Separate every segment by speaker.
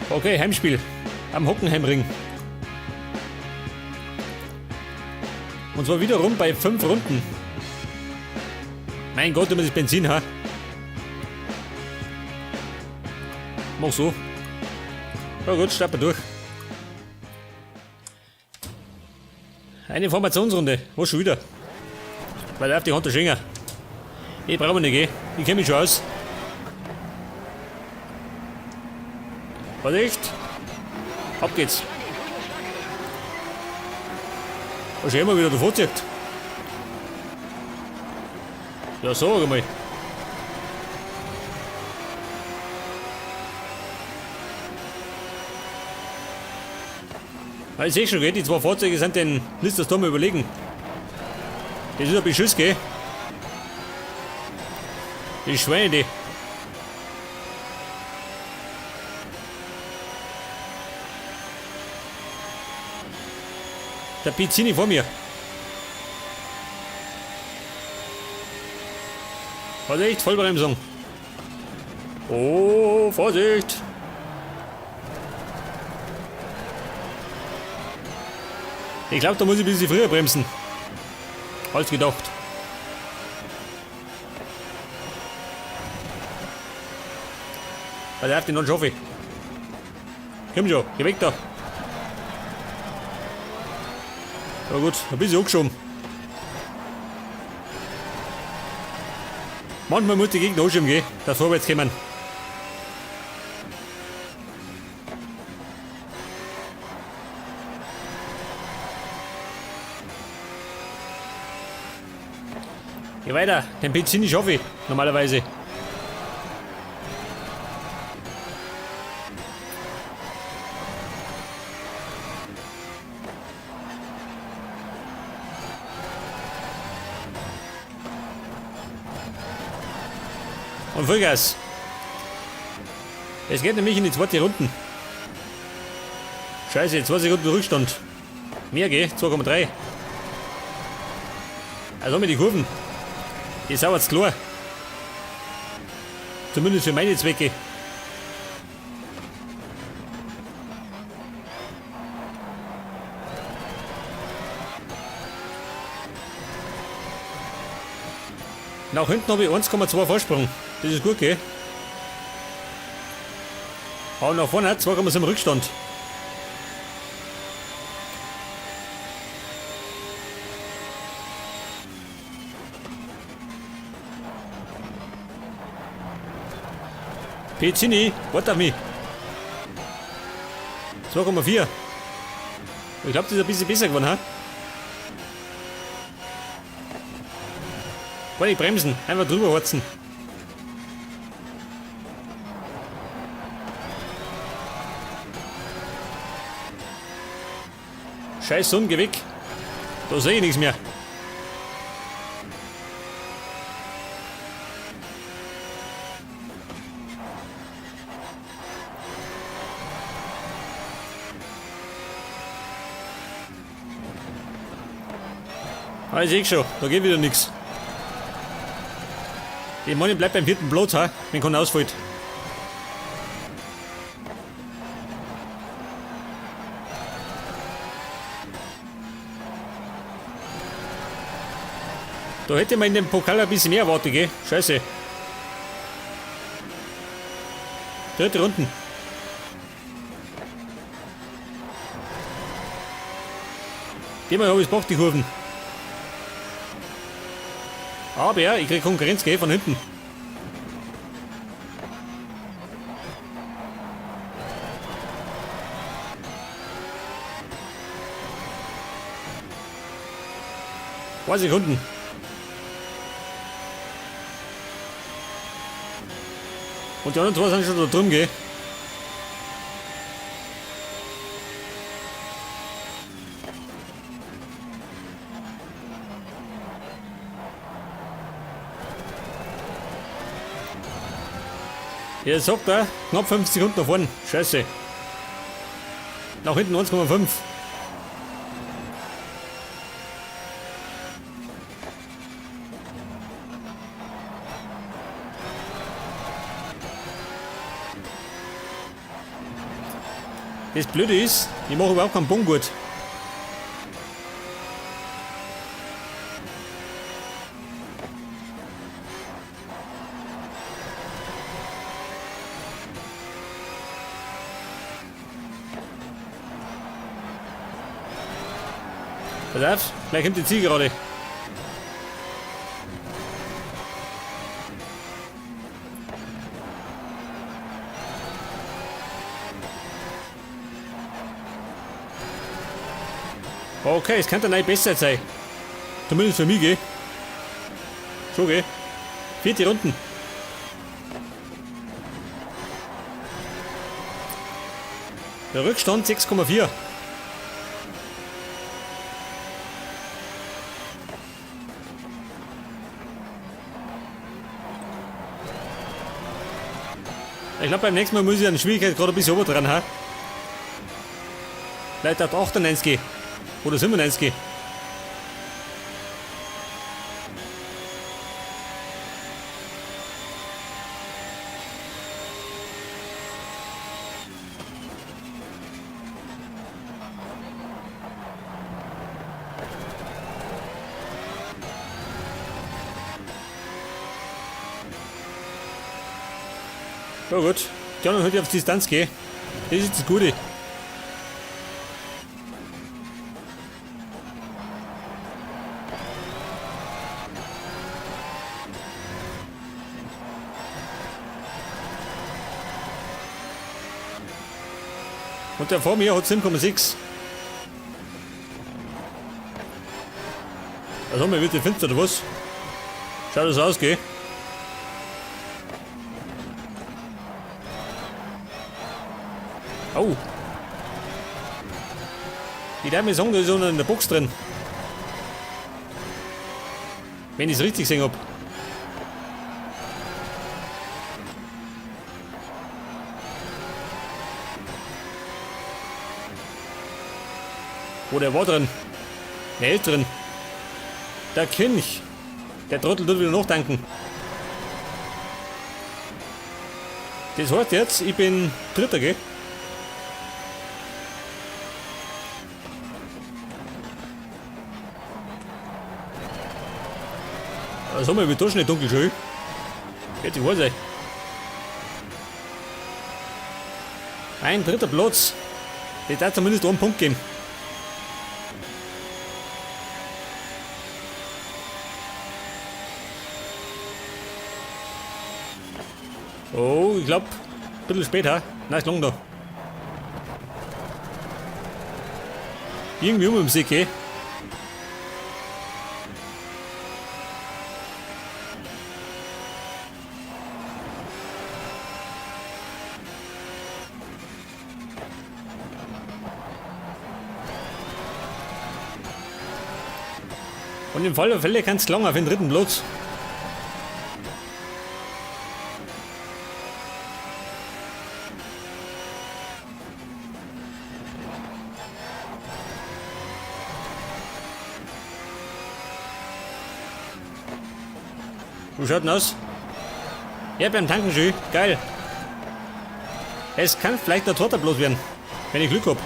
Speaker 1: Okay, Heimspiel. Am Hockenheimring. Und zwar wiederum bei 5 Runden. Mein Gott, immer das Benzin, ha? Mach so. Ja gut, starten wir durch. Eine Formationsrunde. Was schon wieder? Weil auf die Hand der Schenker. Ich brauche nicht, gell? Ich kenn mich schon aus. Vorsicht! Ab geht's. Was schon immer wieder davor zieht. Ja, sag einmal. Ah, ich seh schon, gell? Die zwei Fahrzeuge sind den Listersturm überlegen. Das ist ein Beschiss, gell? Die Schweine, die. Der Pizzini vor mir. Vorsicht, Vollbremsung. Oh, Vorsicht. Ich glaub, da muss ich ein bisschen früher bremsen. Als gedacht. Weil er hat den noch schaffe ich. Komm schon, geh weg da. Ja gut, ein bisschen angeschoben. Manchmal muss die Gegner anschieben gehen, dass vorwärts kommen. Geh weiter, den Benzin schaffe ich normalerweise. Und Vollgas. Es geht nämlich in die zweite Runde. Scheiße, 2 Sekunden Rückstand. Mehr, gell? 2,3. Also mit die Kurven. Die ist auch jetzt klar. Zumindest für meine Zwecke. Nach hinten habe ich 1,2 Vorsprung. Das ist gut, gell? Aber nach vorne hat 2,7 Rückstand. Pizzini, warte auf mich. 2,4. Ich glaub, das ist ein bisschen besser geworden, ha? Kann ich bremsen, einfach drüber horzen. Scheiß Sonne, geh weg. Da seh ich nichts mehr. Ah, ich seh schon, da geht wieder nix. Ich meine, ich bleib beim vierten Platz, ha? Wenn keiner ausfällt. Da hätte man in dem Pokal ein bisschen mehr erwartet, gell? Scheiße. Dritte Runden. Diesmal hab ich's gemacht, die Kurven. Aber ja, ich krieg Konkurrenz, gell, von hinten. 2 Sekunden. Und die anderen zwei sind schon da drüben, gell? Ja, sagt er, knapp 50 Sekunden nach vorne. Scheiße. Nach hinten 1,5. Das Blöde ist, ich mache überhaupt keinen Bogen gut. Pass auf, gleich kommt die Zielgerade. Okay, es könnte eine neue Bestzeit sein. Zumindest für mich, gell? So, gell? Vierte Runden. Der Rückstand 6,4. Ich glaube, beim nächsten Mal muss ich an Schwierigkeit gerade ein bisschen oben dran, ha? Vielleicht auf 98 oder 97. Ja gut, die anderen heute auf Distanz gehen. Das ist das Gute. Und der vor mir hat 7,6. Also haben wir wieder finster oder was? Schaut das aus, gell? Oh. Ich darf mir sagen, da ist einer in der Box drin. Wenn ich's richtig gesehen hab. Wo der war drin. Der ist drin. Der König. Der Trottel tut wieder nachdenken. Das heißt jetzt, ich bin Dritter, gell? Also haben wir wieder schon nicht dunkel schön. Geht die Hose. Ein dritter Platz. Das darf zumindest einen Punkt geben. Oh, ich glaub, ein bisschen später. Nein, ist lang da. Irgendwie um im See, gell? Und im Fall der Fälle kann's gelangen auf den dritten Platz. Wie schaut denn aus? Ja, beim Tanken schön. Geil. Es kann vielleicht der Torte bloß werden, wenn ich Glück hab.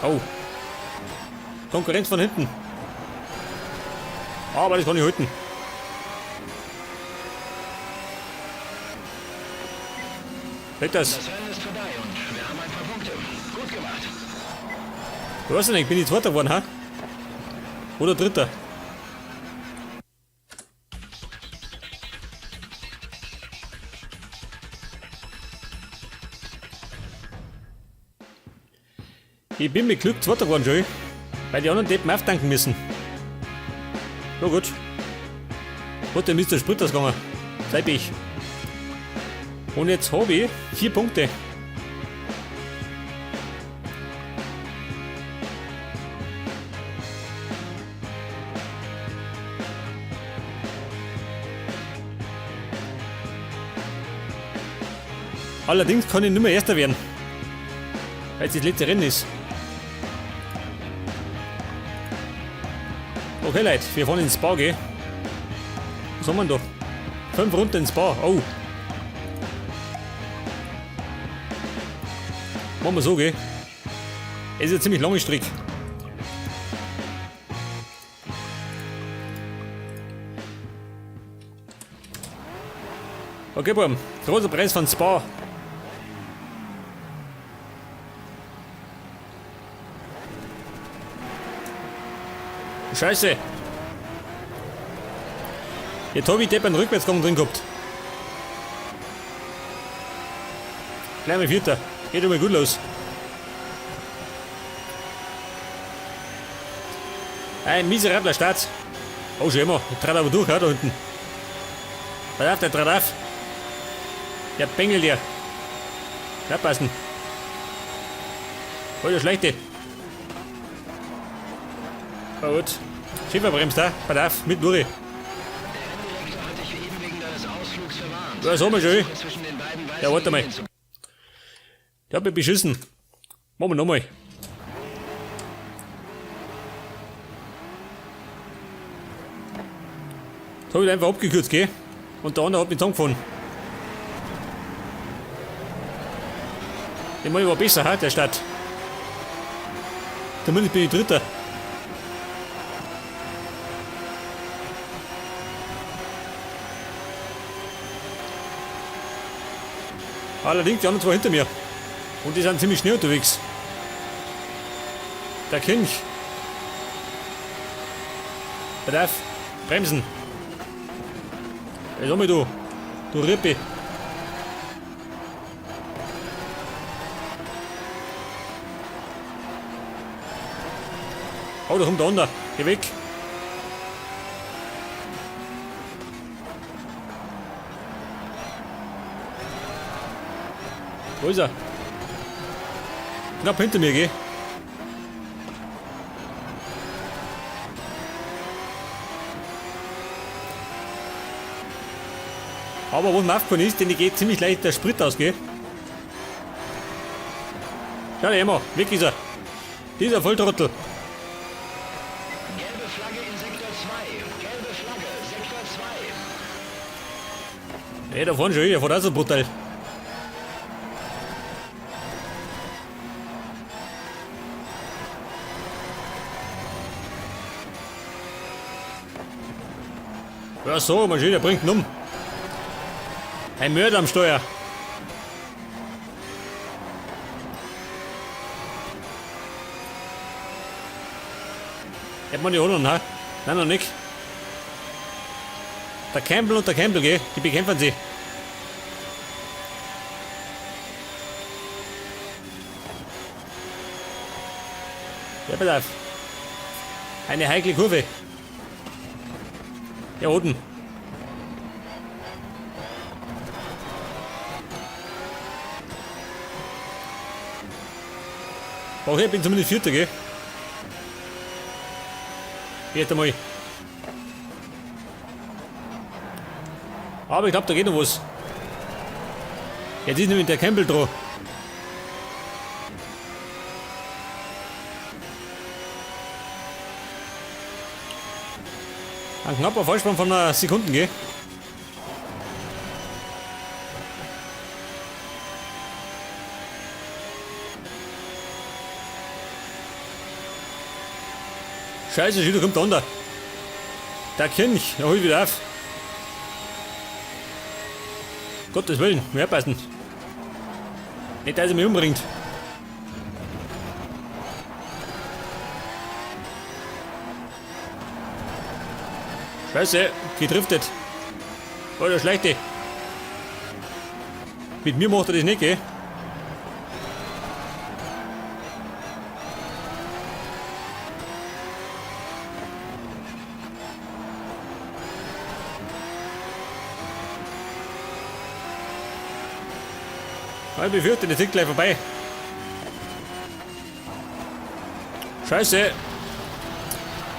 Speaker 1: Oh. Konkurrenz von hinten. Aber das kann ich halten. Hält das?
Speaker 2: Das Rennen ist vorbei und wir haben ein paar Punkte. Gut gemacht.
Speaker 1: Ich weiß nicht, bin ich Zweiter geworden, ha? Oder Dritter? Ich bin mit Glück Zweiter geworden, schon. Weil die anderen Deppen auftanken müssen. Na gut. Hat der Mister Sprit ausgegangen. Sei Pech. Und jetzt hab ich 4 Punkte. Allerdings kann ich nicht mehr Erster werden, weil es das letzte Rennen ist. Okay Leute, wir fahren ins Spa, gell? Was haben wir denn da? 5 Runden ins Spa, oh. Machen wir so, gell? Es ist eine ziemlich lange Strecke. Okay, Buam. Großer Preis von Spa. Scheiße. Jetzt hab ich Depp einen Rückwärtsgang drin gehabt. Gleich mal Vierter. Geht schon mal gut los. Ein miserabler Start. Oh, schon immer. Der trat aber durch, ja, da hinten. Pass auf, der trat auf. Der Bengel dir. Aufpassen. Voll der Schlechte. Oh, gut. Schiffer bremst da. Pass auf, mit Nuri.
Speaker 2: Der Renndirektor hat dich eben wegen deines Ausflugs verwarnt.
Speaker 1: Ja, das haben wir schon.
Speaker 2: Versuche zwischen den beiden weißen
Speaker 1: Ja, warte mal.
Speaker 2: Linien zu
Speaker 1: Der hat mich beschissen. Machen wir nochmal. Das hab ich einfach abgekürzt, gell? Und der andere hat mich zusammengefahren. Der Mann war besser, ha, der Stadt. Zumindest bin ich Dritter. Allerdings die anderen zwei hinter mir. Und die sind ziemlich schnell unterwegs. Der Kinch. Pass auf. Bremsen. Ey, sag mal du. Du Rippe. Oh, da kommt der andere. Geh weg. Wo ist er? Knapp hinter mir, geh. Aber was mir aufgefallen ist, denn die geht ziemlich leicht der Sprit aus, gell? Schau dir immer, weg ist er. Dieser Volltrottel.
Speaker 2: Gelbe Flagge in Sektor 2. Gelbe Flagge, Sektor 2.
Speaker 1: Ey, da vorne schon, der fährt auch so brutal. Ja, so, man schön, der bringt ihn um. Ein Mörder am Steuer. Hätte man die auch noch, ne? Nein, noch nicht. Der Campbell und der Campbell, gell? Die bekämpfen sie. Ja, pass auf. Eine heikle Kurve. Ja, unten. Okay, ich bin zumindest Vierter, gell? Jetzt einmal. Aber ich glaub, da geht noch was. Jetzt ist nämlich der Campbell dran. Ein knapper Vorsprung von einer Sekunde, gell? Scheiße, schon wieder kommt der andere. Der Kinch, der holt wieder auf. Gottes Willen, mehr passen. Nicht, dass er mich umbringt. Scheiße, gedriftet. Oh, der Schlechte. Mit mir macht er das nicht, gell? Ich befürchte, das ist gleich vorbei. Scheiße.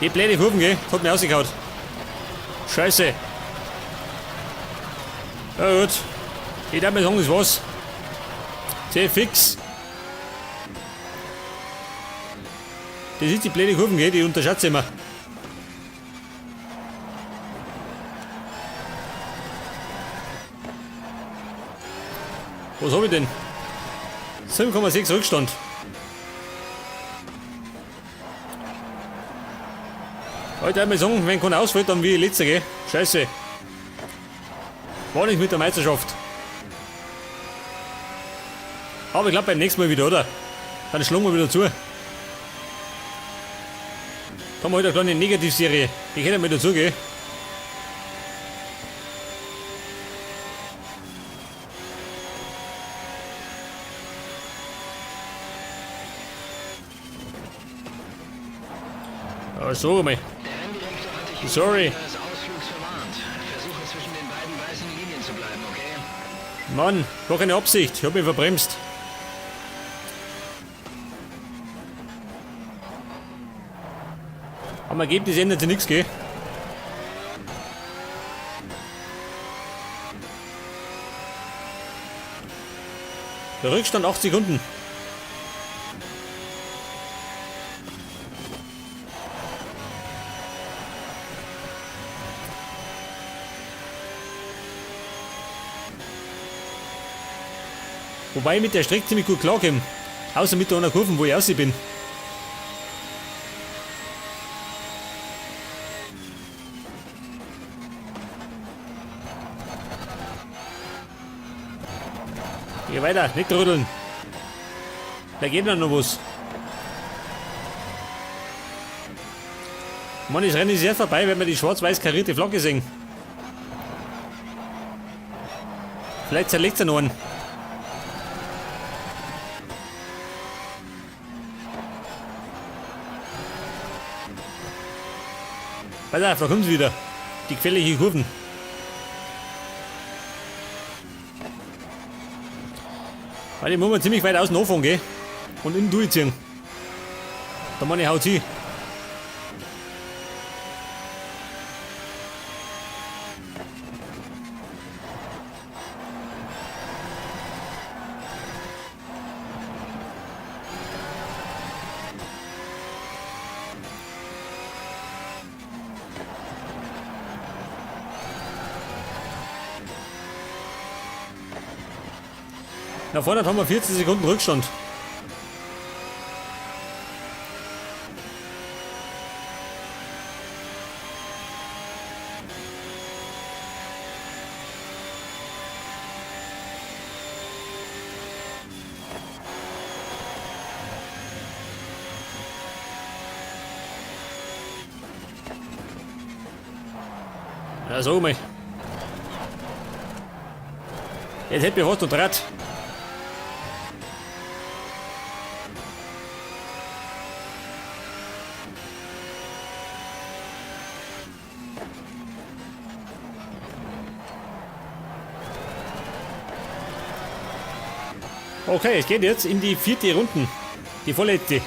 Speaker 1: Die blöde Kurven, gell? Das hat mich rausgehauen. Scheiße. Ja gut. Ich darf mir sagen, das war's. Sehr fix. Das ist die blöde Kurven, gell? Die unterschätze ich immer. Was hab ich denn? 7,6 Rückstand. Heute einmal sagen, wenn keiner ausfällt, dann wie ich letzter, gell? Scheiße. War nicht mit der Meisterschaft. Aber ich glaube beim nächsten Mal wieder, oder? Dann schlagen wir wieder zu. Da haben wir heute eine kleine Negativserie. Die können wir dazu, gell? Ja, so mal.
Speaker 2: Der Renndirektor hat dich
Speaker 1: Sorry.
Speaker 2: wegen deines Ausflugs verwarnt. Versuche zwischen den beiden weißen Linien zu bleiben, okay?
Speaker 1: Mann, war keine Absicht. Ich hab mich verbremst. Am Ergebnis ändert sich nichts, gell? Der Rückstand 8 Sekunden. Wobei ich mit der Strecke ziemlich gut klarkomme. Außer mit der einer Kurve, wo ich aussehen bin. Geh weiter, nicht rütteln. Da geht noch was. Mann, das Rennen ist erst vorbei, wenn wir die schwarz-weiß karierte Flagge sehen. Vielleicht zerlegt er noch einen. Pass auf, da kommen sie wieder. Die gefährlichen Kurven. Weil die muss man ziemlich weit außen anfangen, gell? Und innen durchziehen. Da meine ich haut hin. Da vorne haben wir 40 Sekunden Rückstand. Ja, sag mal. Jetzt hätte ich fast noch Draht. Okay, es geht jetzt in die vierte Runde. Die vorletzte.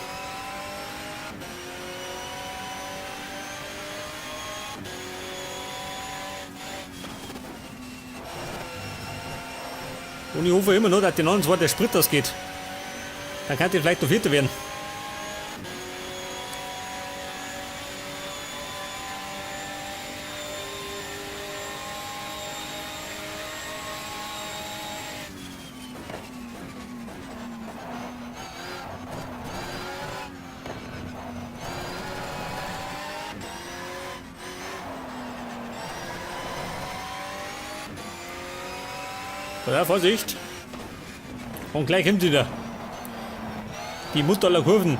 Speaker 1: Und ich hoffe immer noch, dass die anderen zwei der Sprit ausgeht. Dann kann die vielleicht noch Vierter werden. Ja, Vorsicht. Und gleich kommt wieder. Die Mutter aller Kurven.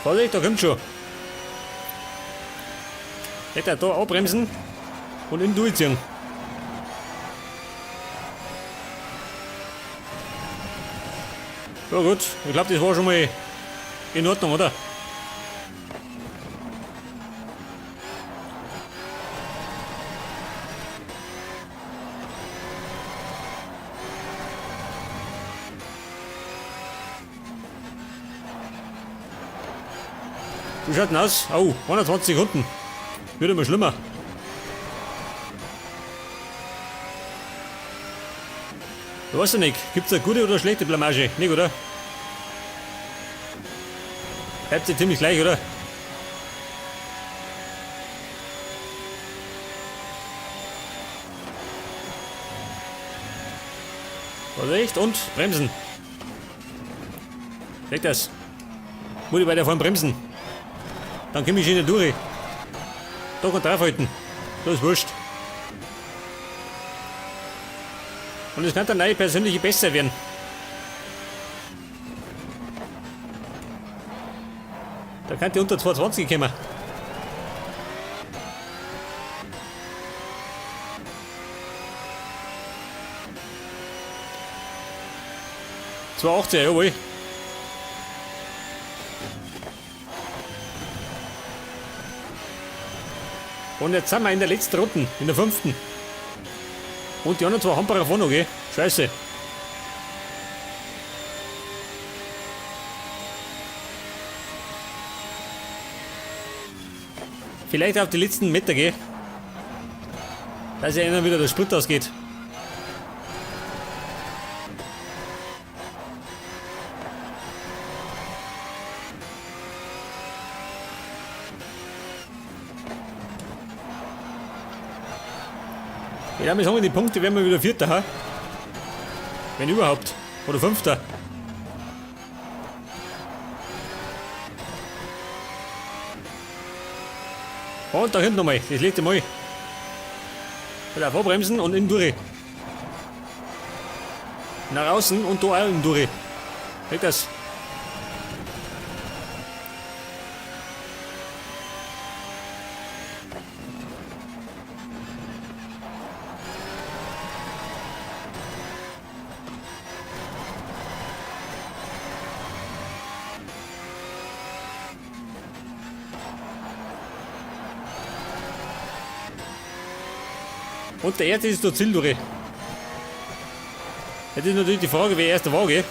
Speaker 1: Vorsicht, da kommt schon. Hätte er da abbremsen und ihn durchziehen. Ja gut, ich glaube, das war schon mal in Ordnung, oder? Wie schaut denn aus? Oh, 120 Sekunden. Wird immer schlimmer. Du weißt ja nicht, gibt's eine gute oder schlechte Blamage? Nicht, oder? Bleibt ja ziemlich gleich, oder? Vorsicht und bremsen. Weg das. Muss ich weiterfahren bremsen. Dann komme ich in durch. Da kann draufhalten. Das ist wurscht. Und es kann dann neue persönliche Bestzeit werden. Da kann die unter 220 kommen. 2,18, jawohl. Und jetzt sind wir in der letzten Runde, in der fünften. Und die anderen zwei Hamperer vorne noch, gell? Scheiße. Vielleicht auf die letzten Meter, gell? Dass ja einer wieder der Sprit ausgeht. Ja, wir sagen, die Punkte werden wir wieder Vierter, ha? Wenn überhaupt. Oder Fünfter. Und da hinten nochmal, das letzte Mal. Wieder vorbremsen und in durch. Nach außen und da auch in durch. Weg das. Und der erste ist der Ziel durch. Jetzt ist natürlich die Frage, wer erster war, gell?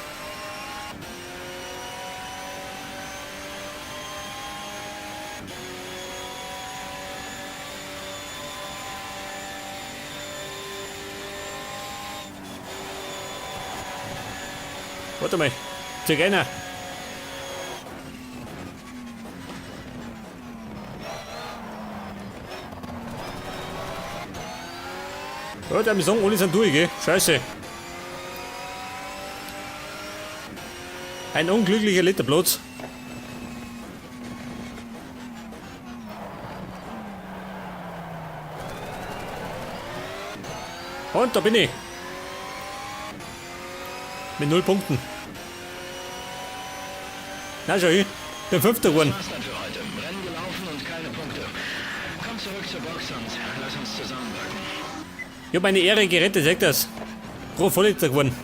Speaker 1: Warte mal, zeig einer. Ja, der sagen, alle sind durch, gell? Scheiße. Ein unglücklicher letzter Platz. Und da bin ich. Mit 0 Punkten. Na schau hin, bin Fünfter geworden.
Speaker 2: Das war's dann für heute. Rennen gelaufen und keine Punkte. Komm zurück zur Box und lass uns zusammenpacken.
Speaker 1: Ich hab meine Ehre gerettet, sag das. Pro Vorletzter geworden.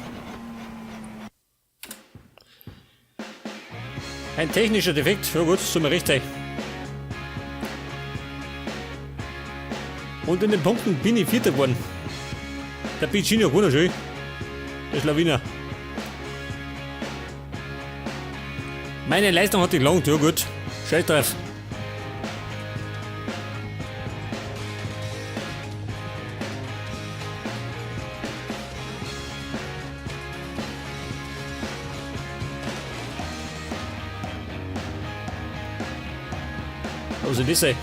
Speaker 1: Ein technischer Defekt, ja gut, soll mir recht sein. Und in den Punkten bin ich Vierter geworden. Der Piccino, wunderschön. Der Schlawiner. Meine Leistung hat gelangt, ja gut. Scheiß drauf. Was soll das sein?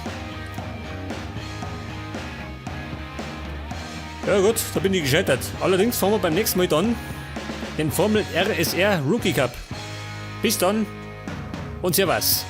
Speaker 1: Ja gut, da bin ich gescheitert. Allerdings fahren wir beim nächsten Mal dann den Formel RSR Rookie Cup. Bis dann und Servus.